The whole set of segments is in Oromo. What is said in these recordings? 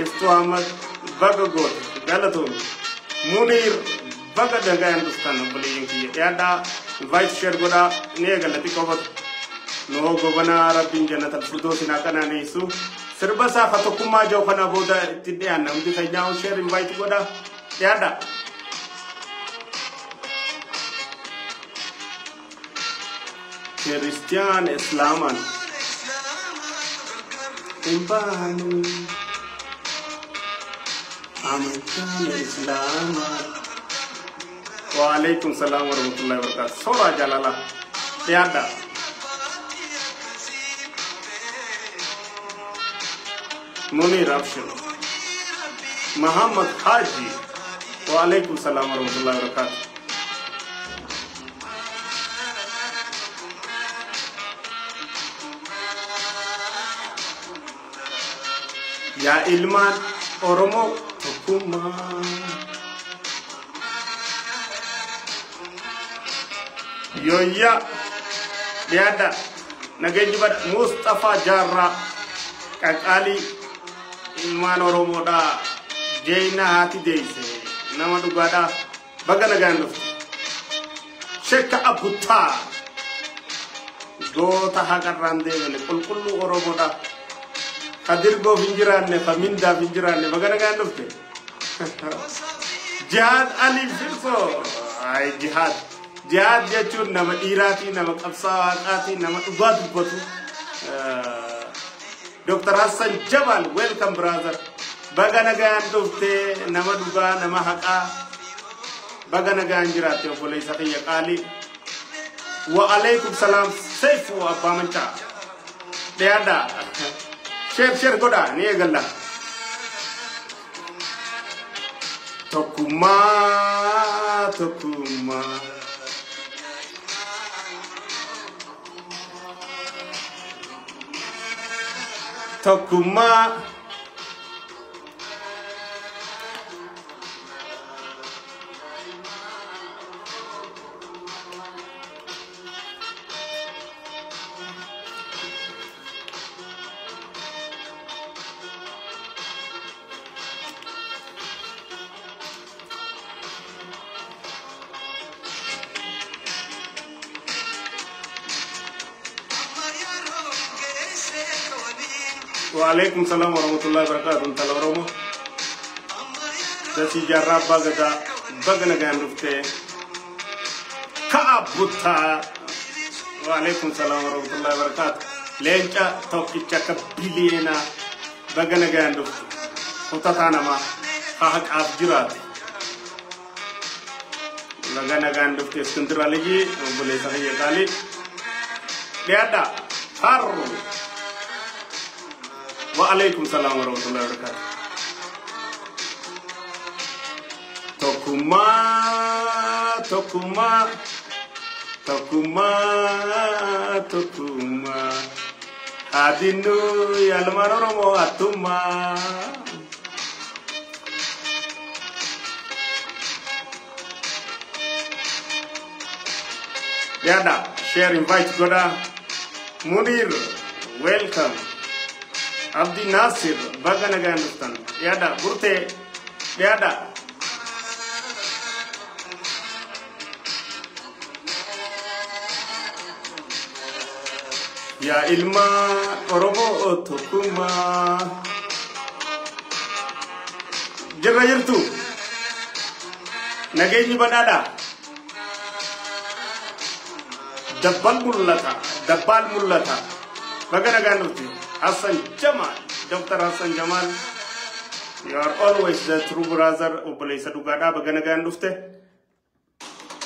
Iftuu Ahmad baga goote galatoomi. Muniir baga nagaan dhuftan obboleeyyan kiyya. Dhiyaadhaa, invite, share godhaa, ni eegalla xiqqoo batu. Nuhoo Gobanaa rabbiin jannatal firdoosin haa qananiisu. Sirba isaa ka tokkummaa jiru kana booda itti dhiyaanna. Hundi keenyaa share, invite godhaa. Dhiyaadhaa. Kiristiyaan Islaamaan hin baanu. Amantaan Islaamaa. Waalaikum salaam warahmatullahi wabarakatuh. Soora jaalala. Dhiyaadhaa. Munir Abshir. Muhammad Haji. Waalaikum salaam warahmatullahi wabarakatuh. Yaa ilmaan Oromoo tokkummaa. Yooyyaa dhiyaadhaa. Nageenyi bada Mustafaa Jaarraa qaqqaalii ilmaan Oromoodhaa jeeyna haati deeyse nama dhugaadhaa baga nagaan dhufte. Shekka Abuttaa goota haqarraan deemne qulqulluu Oromoodhaa ka dirgoof hin jiraanne ka mindaaf hin jiraanne baga nagaan dhufte. Jihaad Ali Firso. Ay jihaad. Jihaad jechuun nama dhiiraatii, nama qabsaa'aa haqaatii, nama dhugaa dubbatu. Dr. Hassan Jabal, welcome brother. Baga nagaan dhufte, nama dhugaa, nama haqaa. Baga nagaan jiraatte obboleessa kiyya qaalii. Wa alaikum salaam Seifu Abbaa Mancaa. Dhiyaadhaa. Share, share godhaa ni eegalla. Tokkummaa, tokkummaa. Tokkummaa. Waalaikum salam warahmatullahi wabarakatuh. Intala Oromoo. Dasii Jaarraa Abbaa Gadaa baga nagaan dhuftee. Ka'a buttaa. Waalaikum salam warahmatullahi wabarakatuh. Leenca tokkicha akka biliyeenaa baga nagaan dhufte. Kutataa namaa haa haqaaf jiraate. Baga nagaan dhufte Iskindir Aliyyi obboleessa kiyya qaalii. Dhiyaadhaa. Harru. Waalaikum salam warahmatullahi wabarakatuh. Tokkummaa, tokkummaa, tokkummaa, tokkummaa. Haadinnu yaalmaan Oromoo hattummaa. Dhiyaadhaa. Share, invite godhaa. Munir, welcome. Abdi Nasir, baga nagaan dhuftan. Dhiyaadhaa. Burtee, dhiyaadhaa. Yaa ilmaan Oromoo tokkummaa. Jirra jirtu. Nageenyi badhaadhaa. Dabbal mul'ata. Dabbaal mul'ata. Baga nagaan dhufte. Hassan Jamal. Dr. Hassan Jamal. You are always the true brother. Obboleessa dhugaadhaa baga nagaan dhufte.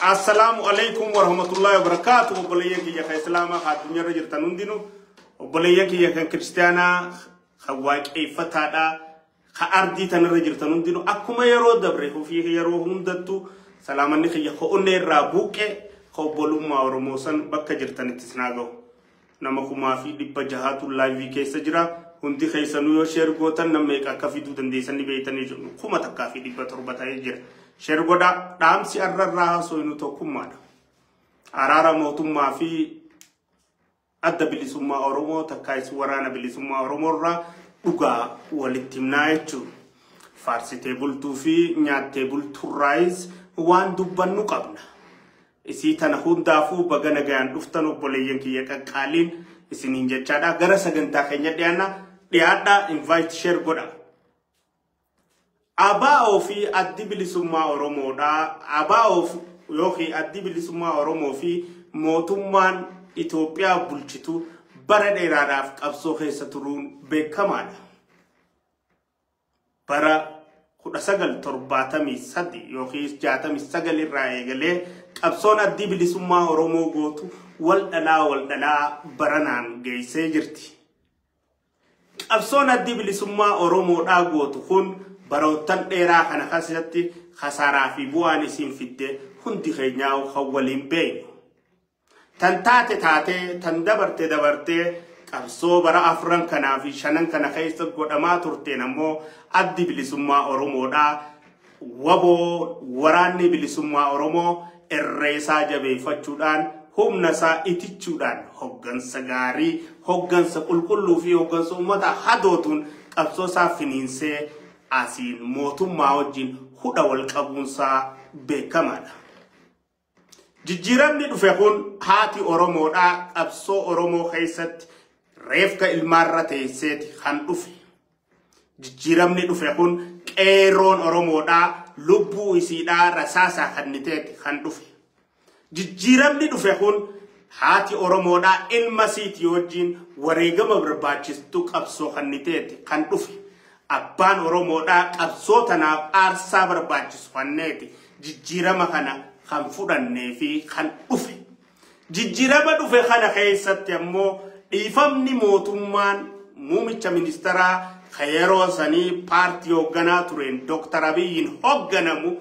Assalaamu alaikum warahmatullahi wabarakatuh. Obboleeyyan kiyya kan Islaamaa kan addunyaarra jirtan hundinuu. Obboleeyyan kiyya kan Kiristaanaa kan waaqeeffataadhaa kan ardii tanarra jirtan hundinuu akkuma yeroo dabre ofii yeroo hundattuu salaamanni kiyya ho'onnee irraa buuqee kan obbolummaa Oromoo san bakka jirtanitti isin haa ga'u. Nama 6,600tu live keessa jira. Hundi keessanuu yoo share gootan nama meeqa akka fiduu dandeessan ni beektanii jiru. 1700 ta'ee jira. Share godhaa. Dhaamsi arrarraa haasofnu tokkummaadha. Araara mootummaa fi adda bilisummaa Oromoo takkaayis waraana bilisummaa Oromoo irraa Dhugaa walitti himnaa jechuudha. Faarsitee bultuu fi nyaattee bulturraayis waan dubbannu qabna. Isii tana hundaafuu baga nagayaan dhuftan obboleeyyan kiyya qaqqaaliin isiniin jechaadha. Gara sagantaa keenya dhiyaanna dhiyaadhaa invite share godha. ABO fi addi bilisummaa Oromoodha. ABO yookiin addi bilisummaa Oromoo fi mootummaan Itoophiyaa bulchitu bara dheeraadhaaf qabsoo keessa turuun beekamaadha. Bara 1973 yookiin 69 irraa eegalee qabsoon addi bilisummaa Oromoo gootu wal dhalaa baranaan geessee jirti. Qabsoon addi bilisummaa Oromoodhaa gootu kun baroottan dheeraa kana keessatti khasaaraa fi bu'aan isiin fidde hundi keenyaa kan waliin beeknu. Tan taate taatee tan dabarte dabartee qabsoo bara 4 kanaa fi 5 kana keessa godhamaa turteen ammoo addi bilisummaa Oromoodhaa waboo waraanni bilisummaa Oromoo irreesaa jabeeffachuudhaan humna isaa itichuudhaan hoggansa gaarii hoggansa qulqulluu fi hoggansa uummata hadootuun qabsoo isaa finiinsee asiin mootummaa wajjin hudha wal qabuunsaa beekamaadha. Jijjiiramni dhufe kun haati Oromoodhaa qabsoo Oromoo keessatti reefka ilmaarra teesseeti kan dhufe. Jijjiiramni dhufe kun qeerroon Oromoodhaa lubbuu isiidhaa rasaasaa kanniteeti kan dhufe. Jijjiiramni dhufe kun haati Oromoodhaa ilma isiitii wajjin wareegama barbaachistu qabsoo kanniteeti kan dhufe. Abbaan Oromoodhaa qabsoo tanaaf aarsaa barbaachisu kanneeti jijjiirama kana kan fudhannee fi kan dhufe. Jijjiirama dhufe kana keessatti ammoo dhiifamni mootummaan muumicha ministeeraa yeroo sanii paartii hoogganaa tureen Dr. Abiyyiin hoogganamu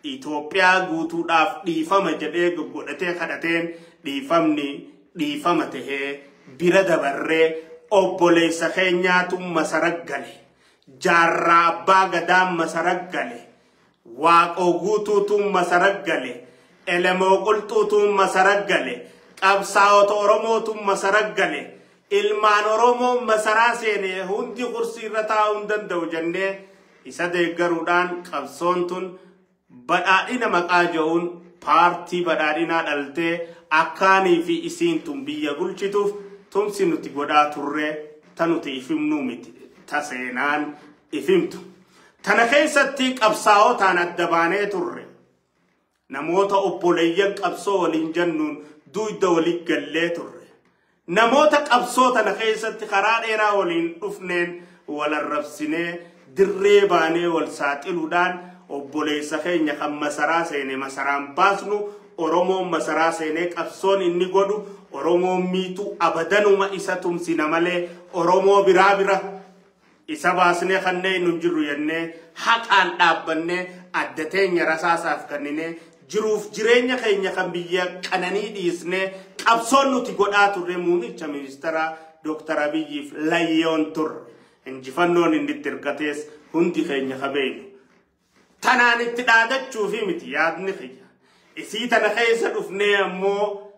Itoophiyaa guutuudhaaf dhiifama jedhee godhatee kadhateen dhiifamni dhiifama tahee bira dabarree obboleessa keenyaatu masara gale. Jaarraa abbaa gadaa masara gale. Waaqoo guutuutu masara gale. Elemoo qulxuutu masara gale. Qabsaa'ota Oromootu masara gale. Ilmaan Oromoo masaraa seenee hundi kursii irra taa'uu hin danda'u jennee isa deeggaruudhaan qabsoon tun badhaadhina maqaa jedhuun paartii badhaadhinaa dhaltee akkaanii fi isiin tun biyya bulchituuf tumsi nuti godhaa turre ta nuti ifimnuu miti ta seenaan ifimtu. Tana keessatti qabsaa'otaan adda baanee turre. Namoota obboleeyyan qabsoo waliin jennuun duyda walii gallee turre. Namoota qabsoo tana keessatti karaa dheeraa waliin dhufneen wal arrabsinee dirree baanee wal saaxiluudhaan obboleessa keenya kan masaraa seenee masaraan baasnu Oromoon masaraa seenee qabsoon inni godhu Oromoon miitu abadanuma isa tumsina malee Oromoo biraa bira isa baasnee kanneen nu jirru jennee haqaan dhaabbannee adda teenya rasaasaaf kenninee jiruuf jireenya keenya kan biyya qananii dhiisnee qabsoon nuti godhaa turre muumicha ministeeraa Dr. Abiyyiif layyoon turre. Injifannoon inni itti hirkatees hundi keenya qabeenu. Tanaan itti dhaadachuufi miti yaadni kiyya. Isii tana keessa dhufnee ammoo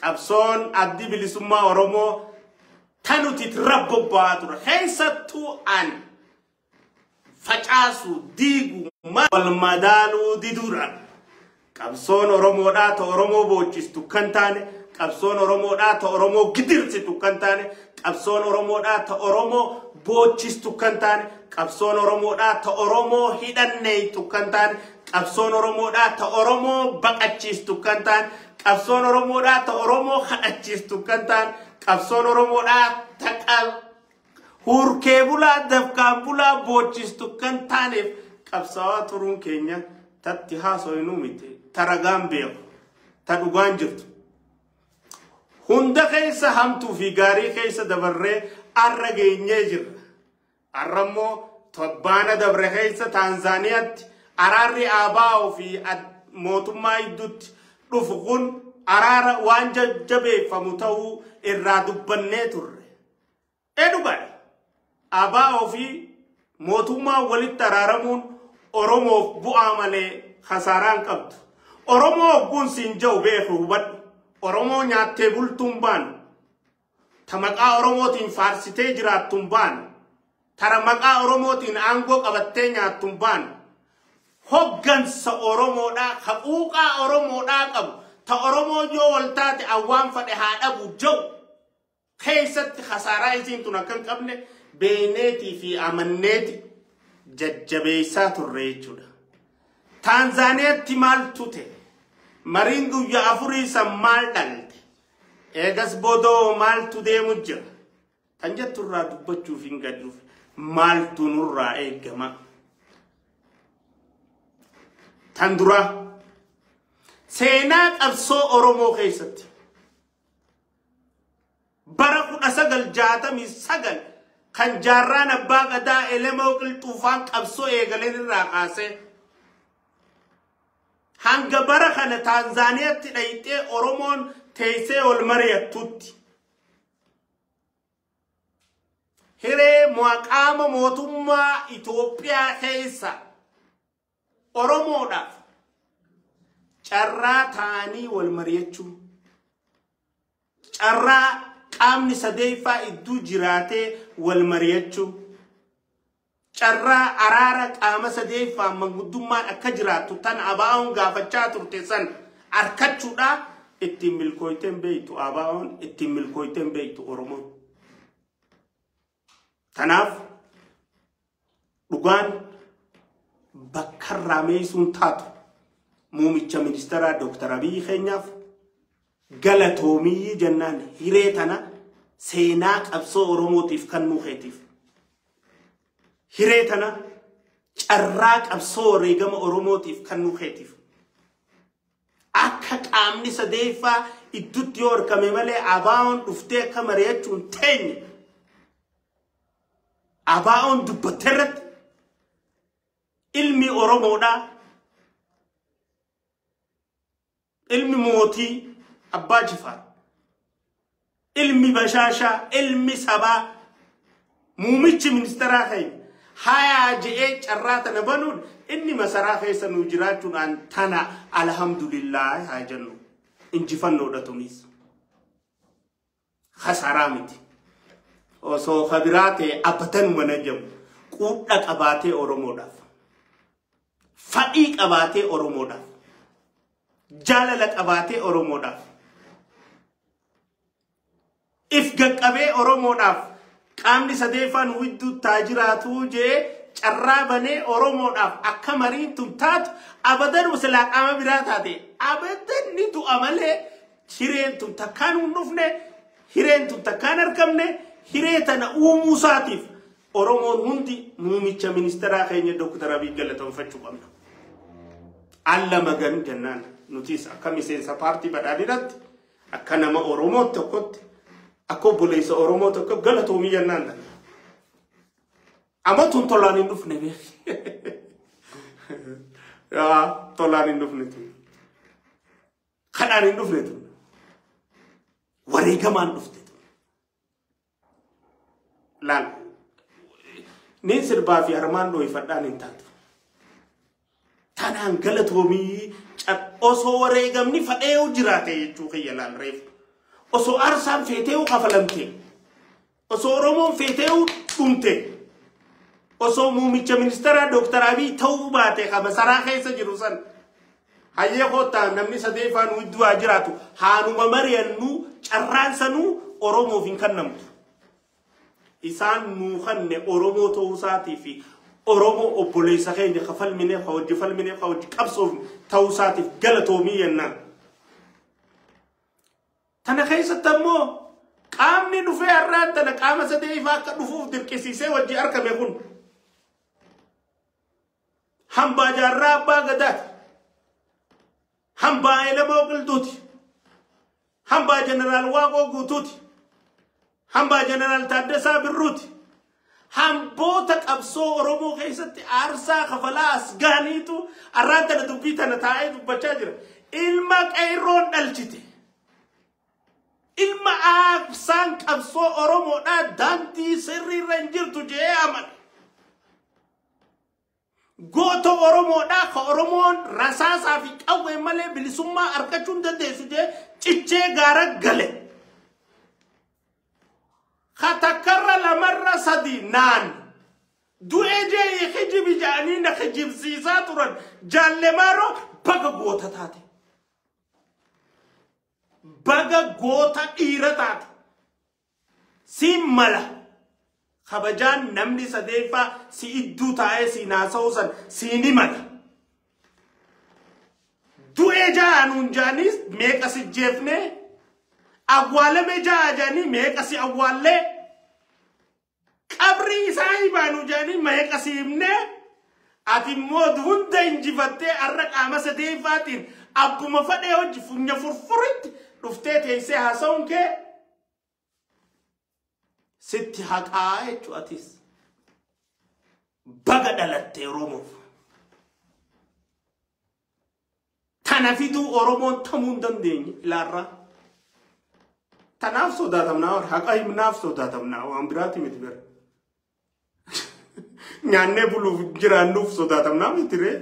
qabsoon addi bilisummaa Oromoo tanuti rabbobba'aa ture. Keessattuu ani facaasuu diiguu wal madaaluu diduudhaan qabsoon Oromoodhaa ta Oromoo boochistu kan taane qabsoon Oromoodhaa ta Oromoo gidirsitu kan taane qabsoon Oromoodhaa ta Oromoo boochistu kan taane qabsoon Oromoodhaa ta Oromoo hidhanneeytu kan taane qabsoon Oromoodhaa ta Oromoo baqachiistu kan taane qabsoon Oromoodhaa ta Oromoo kadhachiistu kan taane qabsoon Oromoodhaa ta hurkee bulaa dafqaan bulaa boochistu kan taaneef qabsaa'aa turuun keenya tatti haasofnu miti ta ragaan beeku ta dhugaan jirtu. Hunda keessa hamtuu fi gaarii keessa dabarree arra geenyee jirra. Arra immoo tobbaana dabre keessa Taanzaaniyaatti araarri ABO fi mootummaa gidduutti dhufu kun araara waan jajjabeeffamu ta'uu irraa dubbannee turre. Dhugaadha. ABO fi mootummaa walitti araaramuun Oromoof bu'aa malee khasaaraa hin qabdu. Oromoo hogguun siin jiru beeku hubadhu. Oromoo nyaattee bultuun baanu. Ta maqaa Oromootiin faarsitee jiraattuun baanu. Tara maqaa Oromootiin aangoo qabattee nyaattuun baanu. Hoggansa Oromoodhaa haquuqaa Oromoodhaa qabu ta Oromoo yoo wal taate awwaan fadhe haa dhabu jau keessatti khasaaraa isiin tun akka hin qabne beeyneetii fi amanneeti jajjabeessaa turre jechuudha. Taanzaaniyaatti maaltu ta'e? Mariin guyyaa afurii san maal dhalte? Eegas boodoo maaltu deemu jira? Tan jetturraa dubbachuuf hin gadhuuf maaltu nurraa eegama? Tan dura seenaa qabsoo Oromoo keessatti bara 1969 kan jaarraan abbaa gadaa Elemoo Qilxuufaan qabsoo eegaleen irraa kaasee hanga bara kana Taanzaaniyaatti dhayxee Oromoon teessee ol mari'attutti hiree qaama mootummaa Itoophiyaa keessa Oromoodhaaf carraa ta'anii wal mari'achuu carraa qaamni sadeeffaa iddoo jiraatee wal mari'achuu carraa araara qaama sadeeffaa manguddummaan akka jiraattu tan ABO'n gaafachaa turte san arkachuudhaa ittiin milkooyteen beektu ABO'n ittiin milkooyteen beektu Oromoon. Tanaaf dhugaan bakkarraa meeysuun taatu muumicha ministeeraa Dr. Abiyyi keenyaaf galatoomii jennaan hiree tana seenaa qabsoo Oromootiif kennuu keetiif. Hiree tana carraa qabsoo wareegama Oromootiif kennuu keetiif. Akka qaamni sadeeffaa idduutti yoo argame malee ABO'n dhuftee akka mari'achuun teenye. ABO'n dubbattee irratti ilmi Oromoodhaa ilmi mootii Abbaa Jifaar ilmi Bashaashaa ilmi sabaa muumichi ministeeraa keenya hayaa je'ee carraa tana banuun inni masaraa keessa nuu jiraachuudhaan tana alhamdulillah haa jennu injifannoodha tunis khasaaraa miti osoo kabiraa ta'e abbatan mana jedhamu quudha qabaatee Oromoodhaaf fadhii qabaatee Oromoodhaaf jaalala qabaatee Oromoodhaaf if gaqqabee Oromoodhaaf qaamni sadeeffaan widduu taajiraatu jee carraa banee Oromoodhaaf akka mariin tun taatu abadan silaa qaama biraa taate abadan ni du'a malee hireen tun takkaan hin dhufne hireen tun takkaan argamne hiree tana uumuu isaatiif Oromoon hundi muumicha ministeeraa keenya Dr. Abiy galateeffachuu qabna. Alla magan jennaan nutis akka miseensa paartii badhaadhinaatti akka nama Oromoo tokkotti akka obboleessa Oromoo tokko galatoomii jennaan tana. Amma tun tolaan hin dhufne beeki. Yaa tolaan hin dhufne tun. Kadhaan hin dhufne tun. Wareegamaan dhufte tun. Laal. Niin sirbaa fi harmaan dhooyfadhaan hin taatu. Tanaan galatoomii osoo wareegamni fadhee jiraate jechuu kiyya laal reefu. Osoo aarsaan feetee kafalamte. Osoo Oromoon feetee dhumte. Osoo muumicha ministeeraa Dr. Abiy ta'uu baate ka masaraa keessa jiru san. Hayyee koottaa namni sadeeffaan widduu haa jiraatu. Haanuma mari'annu carraan sanuu Oromoof hin kennamtu. Isaan nuu kanne Oromoo ta'uu isaatii fi Oromoo obboleessa keenya ka falminee ka hojii falminee ka hojii qabsoof ta'uu isaatiif galatoomii jennaan. Tana keessatti ammoo qaamni dhufee har'aan tana qaama sadeeffaa akka dhufuuf dirqisiisee wajji argame kun hambaa jaarraa abbaa gadaati. Hambaa Elemoo Qilxuuti. Hambaa Jeneraal Waaqoo Guutuuti. Hambaa Jeneraal Taaddasaa Birruuti. Hamboota qabsoo Oromoo keessatti aarsaa kafalaa as gahaniitu har'aan tana dubbii tana taa'ee dubbachaa jira. Ilma qeerroon dhalchite. Ilma aarsaan qabsoo Oromoodhaa daandii sirriirra hin jirtu jedhee amane. Goota Oromoodhaa ka Oromoon rasaasaa fi qawwee malee bilisummaa argachuu hin dandeessu jedhee cichee gaara gale. Ka takkarra lamarra sadi naan Du'ee jee kijibi ja'anii na kijibsiisaa turan. Jaalle Maarroo baga goota taate. Baga goota dhiira taate. Siin mala. Kabajaan namni sadeeffaa si idduu taa'ee si naasa'uu san si ni mala. Du'ee ja'anuun ja'anis meeqa si jeefnee awwaalame ja'a ja'anii meeqa si awwaallee qabrii isaa hibaanu ja'anii meeqa si himnee ati immoo hunda injifattee har'a qaama sadeeffaatiin abbuma fadhee hojii funya furfuritti dhuftee teessee haasa'uun kee sitti haqaa jechuu atis baga dhalatte Oromoof. Tana fiduu Oromoon tamuu hin dandeenye ilaarraa. Tanaaf sodaatamnaa haqa himnaaf sodaatamnaa waan biraati miti bira. Nyaannee buluuf jiraannuuf sodaatamnaa miti ree.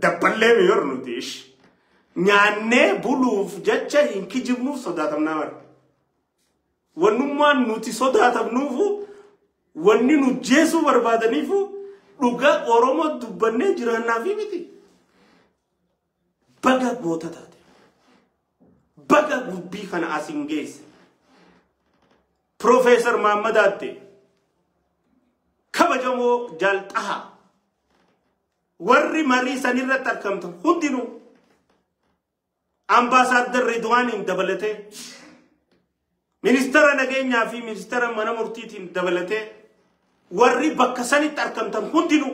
Dabballee miyor nuti ish. Nyaannee buluuf jecha hin kijibnuuf sodaatamnaa bara. Wannummaan nuti sodaatamnuufu wanni nu jeesuu barbaadaniifu dhugaa Oromoo dubbannee jiraannaafi miti. Baga goota taate. Baga gubbii kana asiin geesse. Profeesar Mahammad Addee kabajamoo Jaalxahaa warri marii sanirratti argamtan hundinuu Ambaasaadar Ridwaaniin dabalatee ministeera nageenyaa fi ministeera mana murtiitiin dabalatee warri bakka sanitti argamtan hundinuu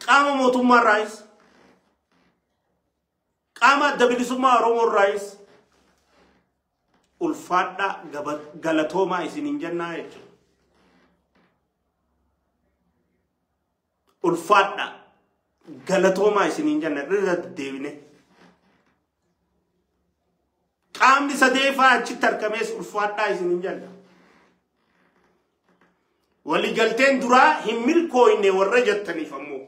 qaama mootummaa irraayis qaama adda bilisummaa Oromoo irraayis ulfaadhaa galatoomaa isiniin jennaa jechuudha. Ulfaadhaa galatoomaa isiniin jenna irra deddeebine. Qaamni sadeeffaa achitti argamees ulfaadhaa isiniin jenna. Waliigalteen duraa hin milkooyne warra jettaniif ammoo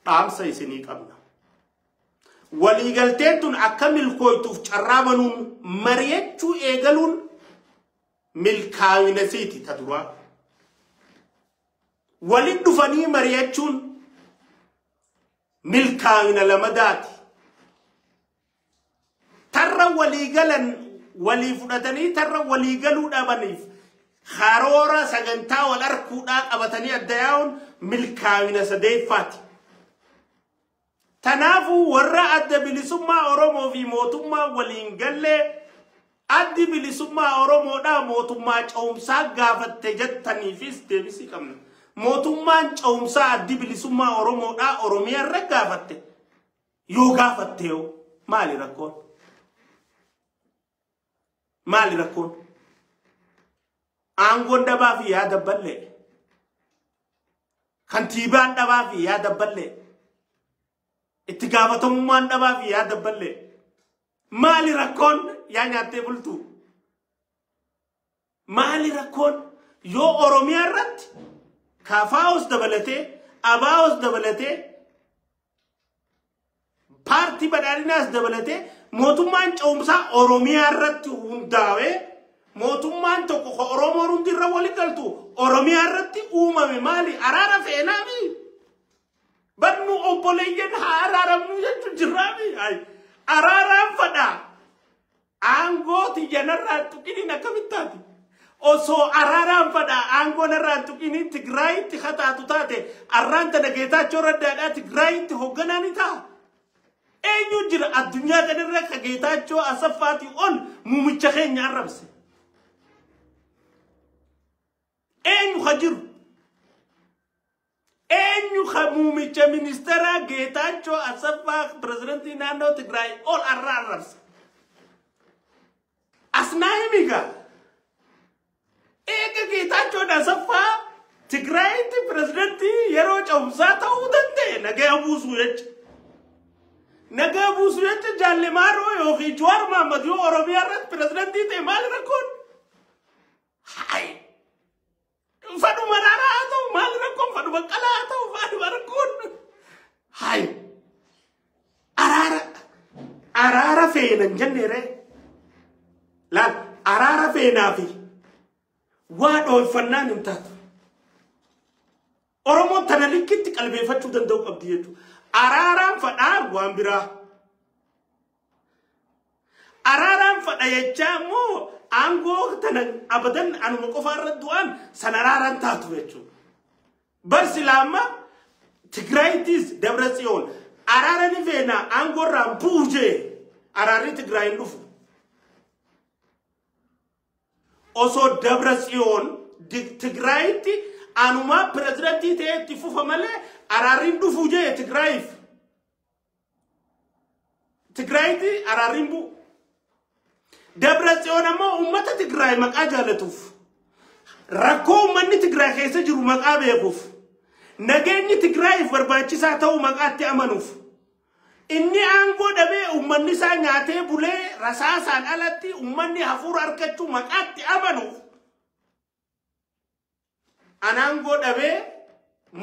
dhaamsa isinii qabna. Waliigalteen tun akka milkooytuuf carraa banuun mari'achuu eegaluun milkaa'ina siiti ta duraa. Waliin dhufanii mari'achuun milkaa'ina lamadaati. Tarra waliigalan walii fudhatanii tarra waliigaluu dhabaniif karoora sagantaa wal arkuudhaa qabatanii adda yaa'uun milkaa'ina sadeeffaati. Tanaafuu warra adda bilisummaa Oromoo fi mootummaa waliin gallee addi bilisummaa Oromoodhaa mootummaa ce'umsaa gaafatte jettaniifis deebisii qabna. Mootummaan ce'umsaa addi bilisummaa Oromoodhaa Oromiyaa irra gaafatte yoo gaafatte yoo maali rakkoon? Maali rakkoon? Aangoon dhabaa fi yaada ballee. Kantiibaan dhabaa fi yaada ballee. Itti gaafatamummaan dhabaa fi yaada ballee. Maali rakkoon yaa nyaattee bultu? Maali rakkoon yoo Oromiyaa irratti KFOs dabalatee ABOs dabalatee paartii badhaadhinaas dabalatee mootummaan ce'umsaa Oromiyaa irratti hundaa'ee mootummaan tokko Oromoon hundi irra walii galtu Oromiyaa irratti uumame maali? Araara feenaami. Barnu obboleeyyan haa araaramnu jechuun jirraami. Araaraan fadhaa. Aangoo xiyyanarraa tuqiniin akkamitti? Osoo araaraan fadhaa aangoo narraa tuqiniin Tigraayitti hataatu taate arraan tana Geetaachoo Raddaadhaa Tigraayitti hoogganaa ni ta'a. Eenyu jira addunyaa kanarra ka Geetaachoo Asaffaatii ol muumicha keenya arrabse. Eenyu ka jiru? Eenyu ka muumicha ministeera Geetaachoo Asaffaa pirezidantii naannoo Tigraay ol arrabse. Asnaa himigaa. Eega Geetaachoo Asaffaa Tigraayitti pirezidantii yeroo ce'umsaa ta'uu danda'e nagaa buusuu jecha. Nagaa buusuu jecha Jaalle Maarroo yookiin Jawaar Mahaammad yoo Oromiyaa irratti pirezidantii ta'e maal rakkoon? Hayi! Fadhuma Raaraa haa ta'u maal rakkoon? Fadhuma Qalaa haa ta'u fadhuma rakkoon? Hayi! Araara araara feenan jennee ree? Laal araara feenaa fi waa dhoofannaan hin taatu. Oromoon tana likkitti qalbeeffachuu danda'u qabdi jechuudha. Araaraan fadhaa waan biraa. Araaraan fadha jechaa immoo aangoo tana abadan anuma qofa irra du'an san araaraan taatu jechuudha. Bar silaama Tigraayittis Dabra Tsiyoon araara ni feena aangoo irraan bu'u jee araarri Tigraay hin dhufu. Osoo Dabra Tsiyoon Tigraayitti anuma pirezidantii ta'ee itti fufa malee araarri hin dhufu jee Tigraayiif. Tigraayitti araarri hin bu'u. Dabra Tsiyoon ammoo uummata Tigraay maqaa jaalatuuf rakkoo uummanni Tigraay keessa jiru maqaa beekuuf nageenyi Tigraayiif barbaachisaa ta'uu maqaatti amanuuf inni aangoo dhabee uummanni isaa nyaatee bulee rasaasaan alatti uummanni hafuura argachuu maqaatti amanuuf an aangoo dhabee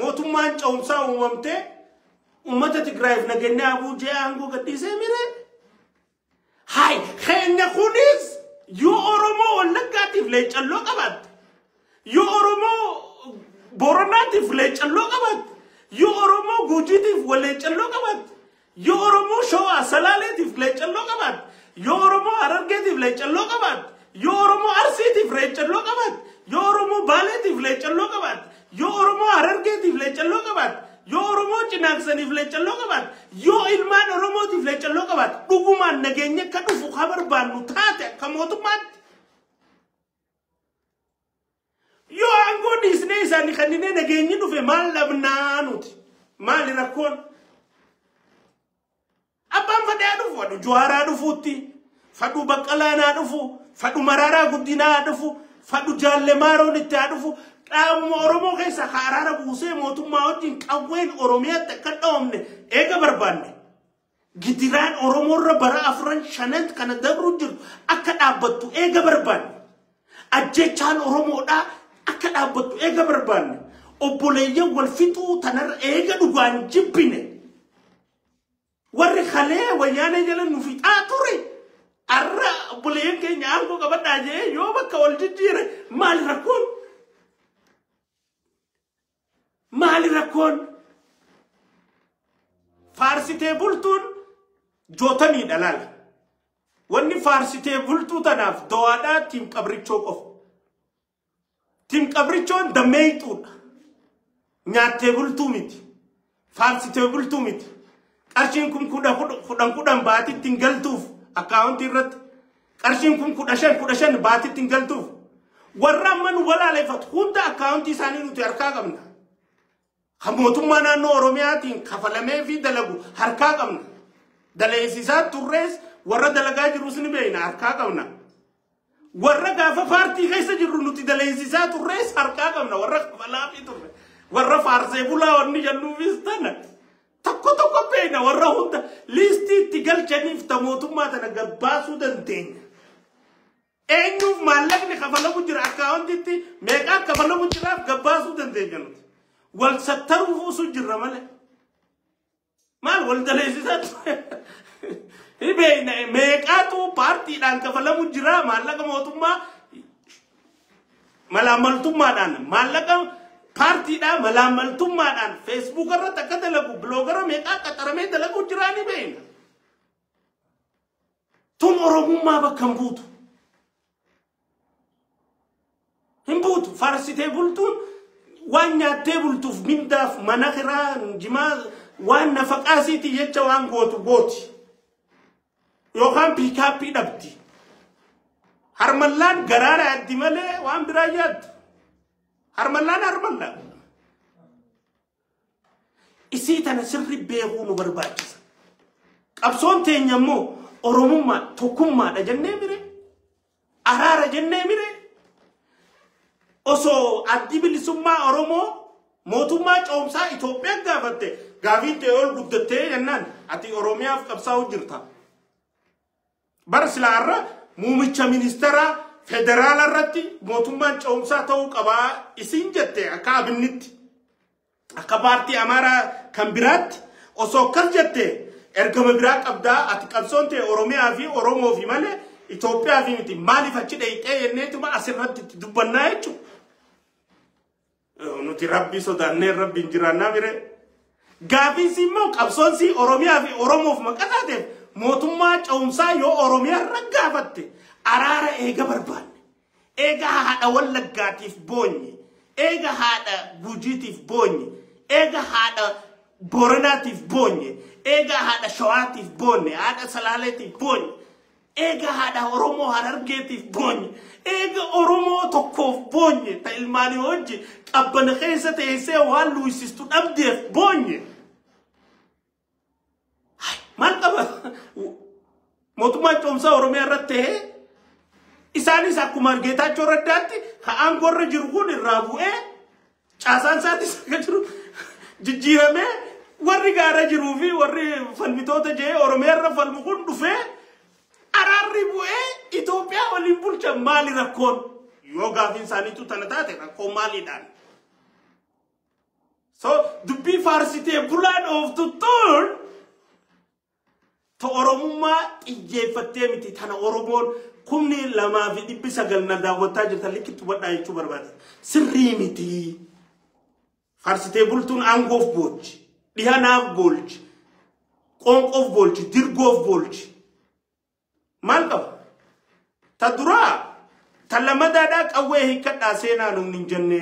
mootummaan ce'umsaa uumamtee uummata Tigraayiif nageenya abuu jee aangoo gadhiisee miree. Hai, keenya kunis yoo Oromoo Wallaggaatiif leecalloo qabaatte, yoo Oromoo Booranaatiif leecalloo qabaatte, yoo Oromoo Guujiitiif leecalloo qabaatte, yoo Oromoo Shawaa Salaaleetiif leecalloo qabaatte, yoo Oromoo Harargeetiif leecalloo qabaatte, yoo Oromoo Arsiitiif leecalloo qabaatte, yoo Oromoo Baaleetiif leecalloo qabaatte, yoo Oromoo Harargeetiif leecalloo qabaatte, yoo Oromoo Cinaaksaniif leecalloo qabaatte, yoo ilmaan Oromootiif leecalloo qabaatte, dhugumaan nageenya akka dhufu ka barbaannu taate akka mootummaatti. Yoo aangoo dhiisnee isaanii kanneen nageenyi dhufe maal dhabnaa nuti? Maali rakkoon? Abbaan fadhaa dhufu, fadhu Jawaaraa dhufuutti, fadhu Baqqalaanaa dhufu, fadhu Maraaraa Guddinaa dhufu, fadhu Jaallemaaroon itti haa dhufu. Qaamuma Oromoo keessa araara buusee mootummaa wajjin qawween Oromiyaatti akka dhawamne eega barbaanne. Gidiraan Oromoorra bara 4 5 kana dabru jiru akka dhaabbattu eega barbaanne. Ajjechaan Oromoodhaa akka dhaabbattu eega barbaanne. Obboleeyyan wal fixuu tanarra eega dhugaan jibbine. Warri kalee wayyaanee jala nu fixaa ture. Arra obboleeyyan keenya aangoo qabadhaa jee yoo bakka wal jijjiire maali rakkoon? Maali rakkoon? Faarsitee bultuun jootaniidha laala. Wanni faarsitee bultuu tanaaf do'aadhaa tiim qabrichoo qofa. Tiim qabrichoon dammeeyxuudha. Nyaattee bultuu miti. Faarsitee bultuu miti. Qarshiin kun 10 baatitti hin galtuuf akkaawuntii irratti. Qarshiin kun 15 baatitti hin galtuuf. Warra amma nu walaaleeffatu hunda akkaawuntii isaanii nuti harkaa qabna. Kan mootummaa naannoo Oromiyaatiin kafalamee fi dalagu harkaa qabna. Daleessisaa turrees warra dalagaa jirus ni beekna harkaa qabna. Warra gaafa paartii keessa jirru nuti daleessisaa turrees harkaa qabna. Warra kafalaa fi turre. Warra faarsee bulaa wanni jennuufis tana. Tokko tokko beekna warra hunda liistii itti galchaniif ta mootummaa tana gabbaasuu dandeenya. Eenyuuf maallaqni kafalamu jira akkaawuntitti meeqaa kafalamu jiraaf gabbaasuu dandeenya nuti. Wal sattaruuf osoo jirra malee. Maal wal daleessisaa ture? Beekna meeqaatu paartiidhaan kafalamu jira maallaqa mootummaa malaamaltummaadhaan maallaqa paartiidhaan malaamaltummaadhaan feesbuuk irratti akka dalagu biloogara meeqaa qaxaramee dalagu jiraa ni beekna. Tun Oromummaa bakka hin buutu. Hin buutu. Faarsitee bultuun waan nyaattee bultuuf mindaaf mana kiraa jimaa waan nafaqaasiiti jecha waan gootu gooti. Yookaan piikaappii dhabdi. Harmallaan garaara yaaddi malee waan biraa yaaddu. Harmallaan harmallaa. Isii tana sirri beekuu nu barbaachisa. Qabsoon teenya immoo Oromummaa tokkummaadha jennee mire. Araara jennee mire. Osoo addi bilisummaa Oromoo mootummaa ce'umsaa Itoophiyaan gaafatte gaafiin ta'e ol guddattee jennaan ati Oromiyaaf qabsaa'u jirta. Bara silaarra muumicha ministeera federaala irratti mootummaan ce'umsaa ta'uu qabaa isin jette akka abinnitti akka paartii Amaaraa kan biraatti osoo akkas jette ergama biraa qabdaa ati qabsoon ta'e Oromiyaa fi Oromoo fi malee Itoophiyaa fi miti maaliif achi dheeyxee jenneetuma asirratti itti dubbannaa jechuudha. Nuti rabbi sodaannee rabbiin jiraannaa mire. Gaafiinsi immoo qabsoonsi Oromiyaa fi Oromoof maqaa taateef mootummaa ce'umsaa yoo Oromiyaa irra gaafatte araara eega barbaanne. Eega haadha Wallaggaatiif boonye. Eega haadha Gujiitiif boonye. Eega haadha Booranaatiif boonye. Eega haadha Shawaatiif boonye. Haadha Salaaleetiif boonye. Eega haadha Oromoo Harargeetiif boonye. Eega Oromoo tokkoof boonye. Ta ilmaanii hojii qabbana keessa teessee waan luusistu dhabdeef boonye. Maal qaba? Mootummaan ce'umsaa Oromiyaa irratti ta'ee isaanis akkuma Geetaachoo Raddaatti ka aangoo irra jiru kun irraa bu'ee caasaan isaatis akka jiru jijjiiramee warri gaara jiruu fi warri falmitoota jee Oromiyaa irra falmu kun dhufee araarri bu'ee Itoophiyaa waliin bulchan maali rakkoon? Yoo gaafiin isaaniitu tana taate rakkoon maaliidhaan? So dubbii faarsitee bulaan ooftu tun ta Oromummaa xiyyeeffattee miti tana Oromoon 2,900 na daawwattaa jirtan likkitti hubadhaa jechuu barbaada. Sirrii miti. Faarsitee bultuun aangoof boolchi, dhihanaaf boolchi, qoonqoof boolchi, dirgoof boolchi. Maal qaba? Ta duraa ta lamadaadhaa qawwee hiikkadhaa seenaa nuun hin jenne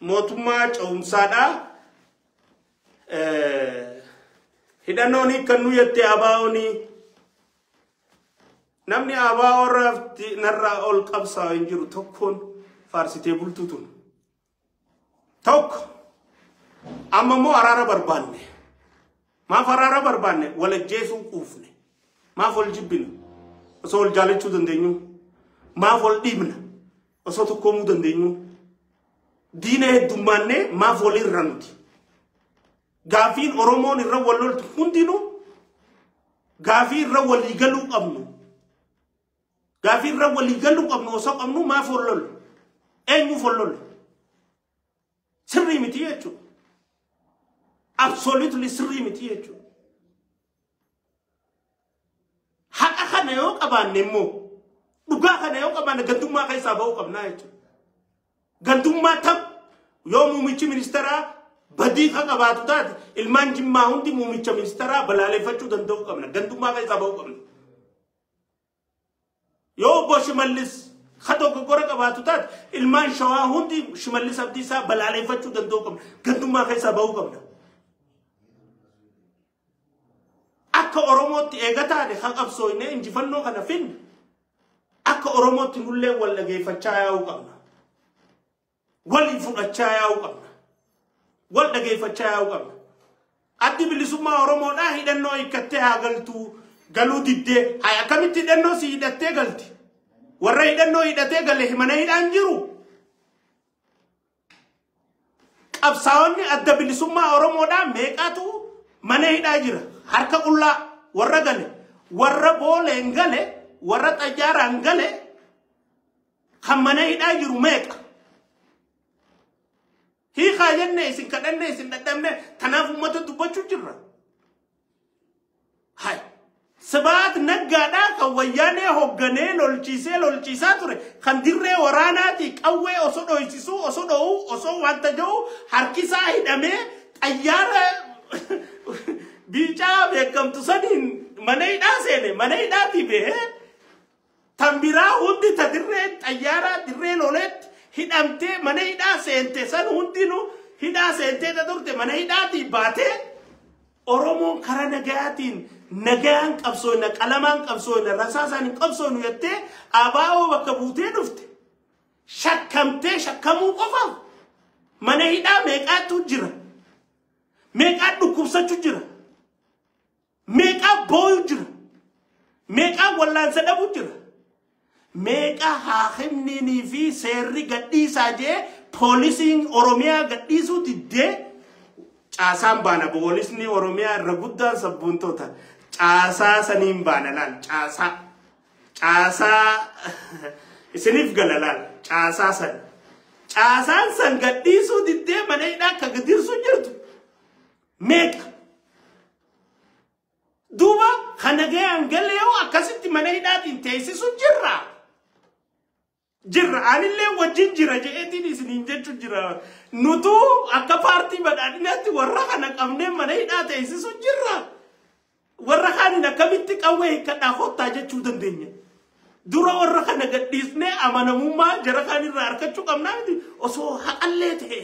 mootummaa ce'umsaadhaa hidhannoon hiikkannuu jettee abaa'oonii namni abaa'oo irraa narraa ol qabsaa hin jiru tokkoon faarsitee bultuu tun. Tokko amma immoo araara barbaanne. Maaf araara barbaanne? Wal ajjeesuu quufne. Maaf wal jibbina? Osoo wal jaalachuu dandeenyu. Maaf wal dhiibna? Osoo tokkoomuu dandeenyu. Diina heddummaannee maaf walirra nuti? Gaafiin Oromoon irra wal loltu hundinuu gaafii irra walii galuu qabnu. Gaafii irra walii galuu qabnu osoo qabnu maaf wal lollu? Eenyuuf wal lollu? Sirrii miti jechuudha. Absolutely sirrii miti jechuudha. Haqa kana yoo qabaanne immoo dhugaa kana yoo qabaanne gantummaa keessaa ba'uu qabnaa jechuudha. Gantummaa tam yoo muummichi ministeeraa badii kan qabaatu taate ilmaan Jimmaa hundi muummicha ministeeraa balaaleffachuu danda'uu qabna. Gantummaa keessaa ba'uu qabna. Yoo obbo Shimallis ka dogoggora qabaatu taate ilmaan Shawaa hundi Shimallis Abdiisaa balaaleffachuu danda'uu qabna. Gantummaa keessaa ba'uu qabna. Akka Oromootti eega taane kan qabsooyne injifannoo kana finne akka Oromootti nullee wal dhageeffachaa yaa'uu qabna. Walii fudhachaa yaa'uu qabna. Wal dhageeffachaa yaa'uu qabna. Addi bilisummaa Oromoodhaa hidhannoo hiikkattee haa galtuu galuu diddee haa akkamitti hidhannoo si hidhattee galti? Warra hidhannoo hidhatee gale mana hidhaan jiru. Qabsaa'onni adda bilisummaa Oromoodhaa meeqaatu mana hidhaa jira? Harka qullaa warra gale, warra booleen gale, warra xayyaaraan gale kan mana hidhaa jiru meeqa? Hiikaa jenne isin kadhanne isin dadhabne tanaaf uummata dubbachuu jirra. Hai. Sibaat Naggaadhaa kan wayyaanee hoogganee lolchiisee lolchiisaa ture kan dirree waraanaati qawwee osoo dho'isisuu osoo dho'uu osoo wanta jiru harkisaa hidhamee xayyaara biicaa beekamtu saniin mana hidhaa seene mana hidhaatii bahee tan biraa hundi ta dirree xayyaaraa dirree loleetti hidhamtee mana hidhaa seente san hundinuu hidhaa seentee ta turte mana hidhaatii baatee Oromoon karaa nagayaatiin nagayaan qabsooyna qalamaan qabsooyna rasaasaan hin qabsooynu jettee abaa'oo bakka buutee dhufte shakkamtee shakkamuu qofaaf mana hidhaa meeqaatu jira? Meeqaa dhukkubsachuu jira? Meeqaa booyuu jira? Meeqaa wallaansa dhabuu jira? Meeqaa haakimniinii fi seerri gadhiisaa jee poolisiin Oromiyaa gadhiisuu diddee caasaan baana. Poolisni Oromiyaa irra guddaan sabboontoota caasaa saniin baana laal caasaa caasaa isiniif gala laal caasaa san caasaan san gadhiisuu diddee mana hidhaa akka gadirsuu jirtu meeqa? Duuba kana gayaan galee yoo akkasitti mana hidhaatiin teessisu jirra. Jirra anillee wajjin jira je'eetiin isiniin jechuun jira. Nutu akka paartii badhaadhinaatti warra kana qabnee mana hidhaa teessisu jirra. Warra kaaniin akkamitti qawwee hiikkadhaa kottaa jechuu dandeenya. Dura warra kana gadhiisnee amanamummaa jara kaanirraa argachuu qabnaa miti osoo haqallee ta'e.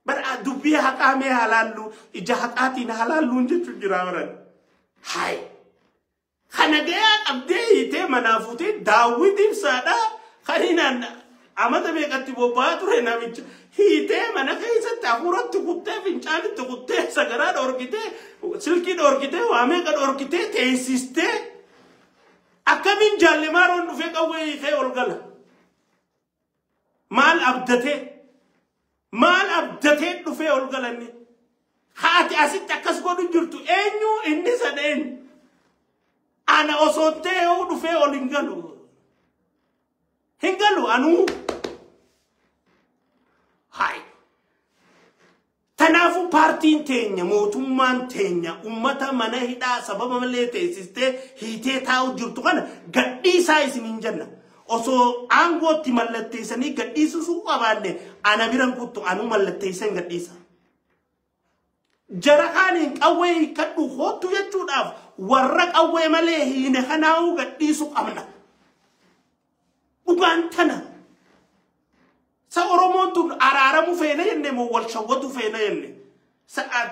Bara dubbii haqaa mee halaallu ija haqaatiin halaalluun jechuun jira baran. Hayi. Kana gahaa qabdee hiitee manaa fuutee Daawwit Ibsaadhaa. Kaninaan amata meeqatti bobba'aa ture namicha hiitee mana keessatti hafuuratti kuttee fincaanitti kuttee sagaraa dhorkitee silkii dhorkitee waa meeqa dhorkitee teessistee akkamiin jaalle maaroon dhufee qawwee hiikee ol gala. Maal abdatee dhufee ol galanni haati asitti akkas godhu jirtu eenyu inni sana eenyu ana osoo ta'ee dhufee ol hin galu. Hingalu anuu. Hai. Kanaafuu paartiin teenya mootummaan teenya uummata mana hidhaa sababa malee teessistee hiitee taa'u jirtu kana gadhiisaa isiniin jenna. Osoo aangootti mallatteessanii gadhiisisuu qabaanne ana biran kuttu anuu mallatteessan gadhiisa. Jara kaaniin qawwee hiikkadhu hoottu jechuudhaaf warra qawwee malee hiine kanaa'uu gadhiisuu qabna. Dhugaan tana. Sa Oromoon tun araaramu feena jenne moo wal shawwatu feena jenne.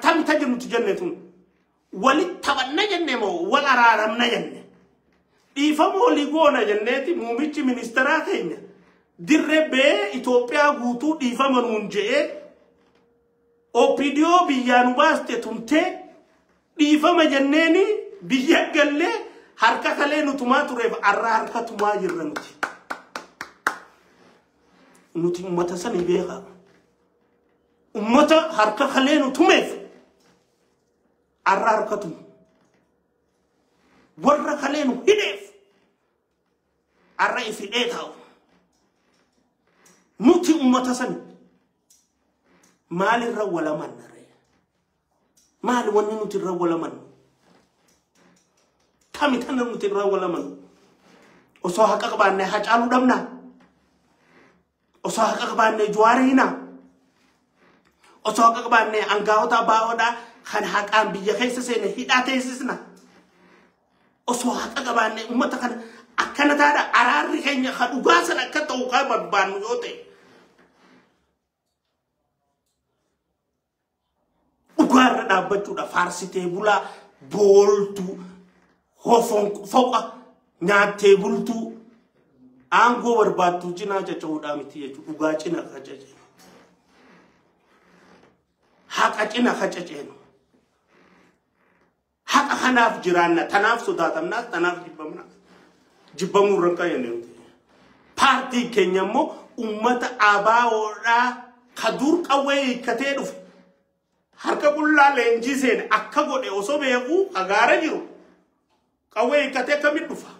Tam tajinuti jenne tun. Walitti taphanna jenne moo wal araaramna jenne. Dhiifama walii goona jenneeti muummichi ministeeraa keenya. Dirree bee Itoophiyaa guutuu dhiifama nuun je'ee OPDO biyyaa nu baaste tumtee dhiifama jenneeni biyya gallee harka kalee nu tumaa tureef arraa harka tumaa jirra nuti. Nuti ummata sani beekaa. Ummata harka kalee nu tumeef arraa harka tumu. Warra kalee nu hidheef arra if hidhee taa'u. Nuti ummata sani maalirra walamanna ree? Maali wanni nuti irra walamannu? Tami tana nuti irra walamannu? Osoo haqa qabaannee Hacaaluu dhabnaa? Osoo haqa qabaannee Jawaar hiinaa? Osoo haqa qabaannee angaa'ota baa'oodhaa kan haqaan biyya keessa seene hidhaa teessisna? Osoo haqa qabaannee uummata kana akkana taadha araarri keenya ka dhugaa sana akka ta'u kan barbaannu yoo ta'e. Dhugaarra dhaabbachuudha faarsitee bulaa booltuu foqa nyaattee bultuu aangoo barbaattuu cinaa caca'uudhaa miti jechuudha. Dhugaa cina qacaceenu. Haqa cina qacaceenu. Haqa kanaaf jiraanna tanaaf sodaatamnaas tanaaf jibbamnaas. Jibbamuu irra hin qayyane nuti. Paartiin keenya immoo uummata abaawoodhaa ka dur qawwee hiikkatee dhufe. Harka qullaa leenjii seene akka godhe osoo beekuu kagaara jiru. Qawwee hiikkatee akkamitti dhufa?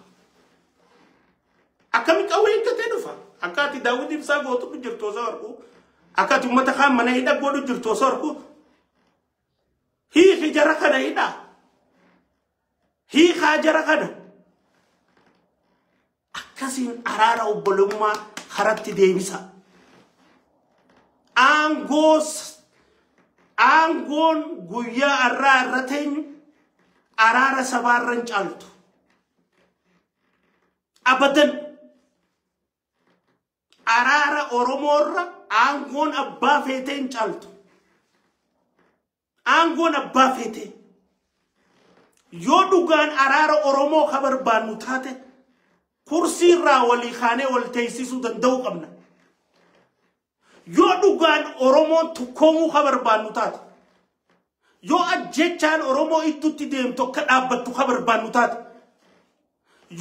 Akkamitti qawwee hiikkatee dhufa? Akka ati Daawwit Ibsaa gootu jirtu osoo argu, akka ati uummata kaan mana hidha godhu jirtu osoo argu, hiiki jara kana hidhaa. Hiikaa jara kana. Akkasiin araara obbolummaa karatti deebisa. Aangoon guyyaa arraa irra teenyu araara sabaarra hin caaltu. Abadan araara Oromoorra aangoon abbaa feetee hin caaltu. Aangoon abbaa feetee. Yoo dhugaan araara Oromoo ka barbaannu taate kursii irraa walii kaanee wal teessisuu danda'uu qabna. Yoo dhugaan Oromoon tokkoomuu ka barbaannu taate, yoo ajjechaan Oromoo ittutti deemtu akka dhaabbattu ka barbaannu taate,